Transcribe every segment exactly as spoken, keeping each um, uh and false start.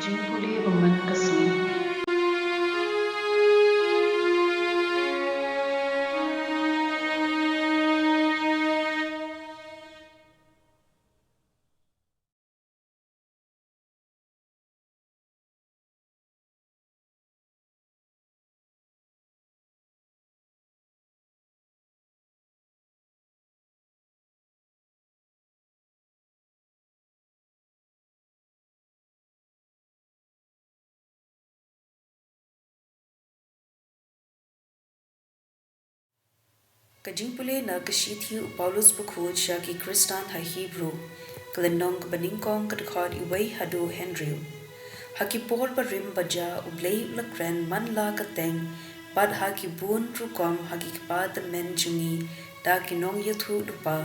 Jingpule ba man ka sngi. Ka jingpule na ka shithi u Paulus bakhuid sha ki Khristan ha Hebru, ka lynnong kaba nyngkong, ka dkhot uwei haduh hynriew. Ha ki por barim ba jia U Blei u la kren man la ka teng, bad ha ki bun rukom ha ki kpa tymmen jong ngi da ki nongïathuhlypa,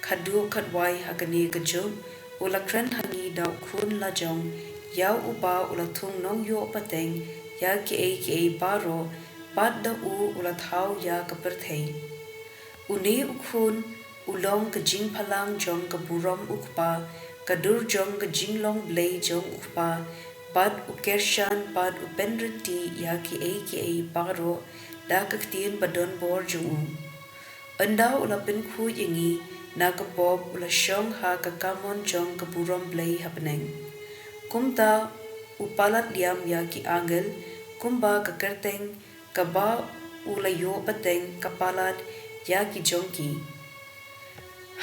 khatduh khatwai ha kane ka juk u la kren ha ngi da u Khun lajong, ïa uba u la thung nongïoh pateng ïa kiei kiei baroh, bad da u u la thaw ïa ka pyrthei. Une u Khun u long ka jingphalang jong ka burom u Kpa, ka dur jong ka jinglong Blei jong u Kpa, bad u kyrshan bad u pynryntih ïa kiei kiei baroh da ka ktien badonbor jong u. Ynda u la pynkhuid ïa ngi na ka pop, u la shong ha ka kamon jong ka burom Blei ha bneng. Kumta u palat liam ïa ki angel, kumba ka kyrteng kaba u la ïoh pateng ka palat ïa ki jong ki.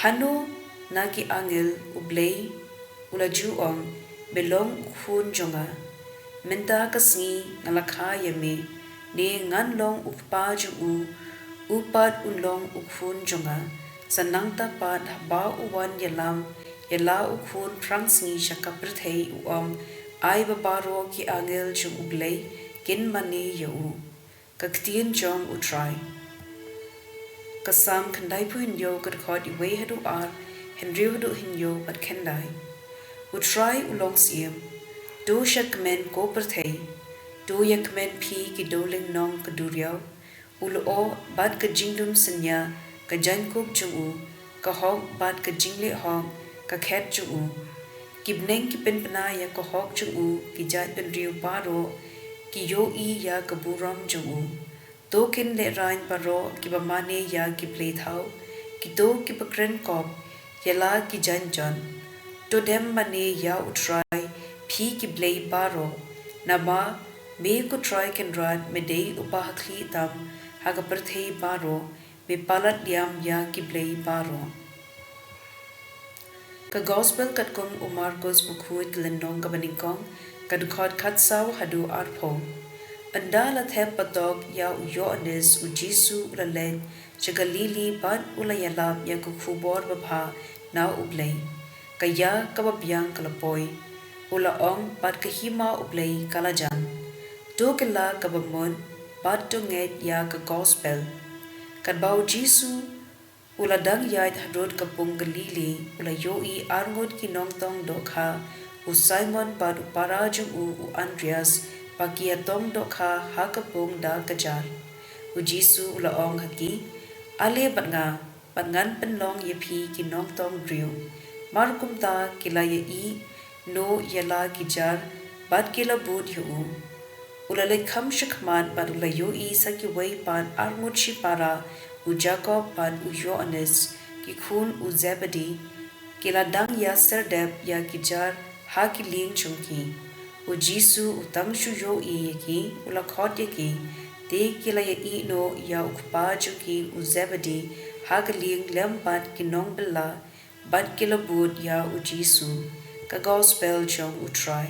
Hano na ki angel U Blei u la ju ong, me long u Khun jong nga. Mynta ka sngi nga la kha ïa me, ne ngan long u Kpa jong u, u pat un long u Khun jong nga. Sa nangta pat haba u wan ïalam ïa la u Khun phrangsngi sha ka pyrthei, u ong, ai ba baroh ki angel jong U Blei kin mane ïa u. Ka ktien jong U Trai. Ka Salm khyndaiphew hynñiew, ka dkhot uwei haduh ar, hynriew haduh hynñiew bad khyndai. U Trai u long Syiem. To shakmen ko pyrthei. To ïakmen phi ki dewlynnong ka duriaw. U lyoh bad ka jinglum synñia ka jaiñkup jong u, ka hok bad ka jingleh hok ka khet jong u. Ki bneng ki pynbna ïa ka hok jong u, ki jaitbynriew baroh ki ïohi ïa ka burom jong u. To kin lehraiñ baroh kiba mane ïa ki blei thaw, kito kiba kren kop ïa la ki jaiñjon. To dem mane ïa U Trai, phi ki blei baroh, namar me ko Trai Kynrad me dei uba ha khlieh tam ha ka pyrthei baroh, me palat liam ïa ki blei baroh. Ka Gospel katkum u Markos bakhuid, ka lynnong kaba nyngkong, ka dkhot khatsaw haduh arphew. Ynda la thep patok ïa u Ïoannis, U Jisu u la leit sha Galili bad u la ïalap ïa ka khubor babha na U Blei. Ka ïa kaba biang ka la poi, u la ong, bad ka hima U Blei ka la jan. To kylla kaba mut bad to ngeit ïa ka Gospel. Katba U Jisu u la dang ïaid harud ka pung Galili, u la ïohi arngut ki nongtong dohkha, u Simon bad u para jong u, u Andrias, ba ki ïatong dohkha ha ka pung da ka jar. U Jisu u la ong ha ki, ale bad nga, bad ngan pynlong ïa phi ki nongtong briew. Mar kumta ki la ïa ïeh noh ïa la ki jar bad ki la bud ïa u. U la leit kham shakhmat bad u la ïohi sa kiwei pat arngut shipara, u Jakob bad u Ïoannis, ki khun u Zebedi, ki la dang ïa syrdep ïa ki jar ha ki lieng jong ki. U Jisu u tang shu ïohi ïa ki, u la khot ïa ki, te ki la ïa ïeh noh ïa u kpa jong ki u Zebedi ha ka lieng lem bad ki nongbylla, bad ki la bud ïa U Jisu. Ka Gospel jong U Trai.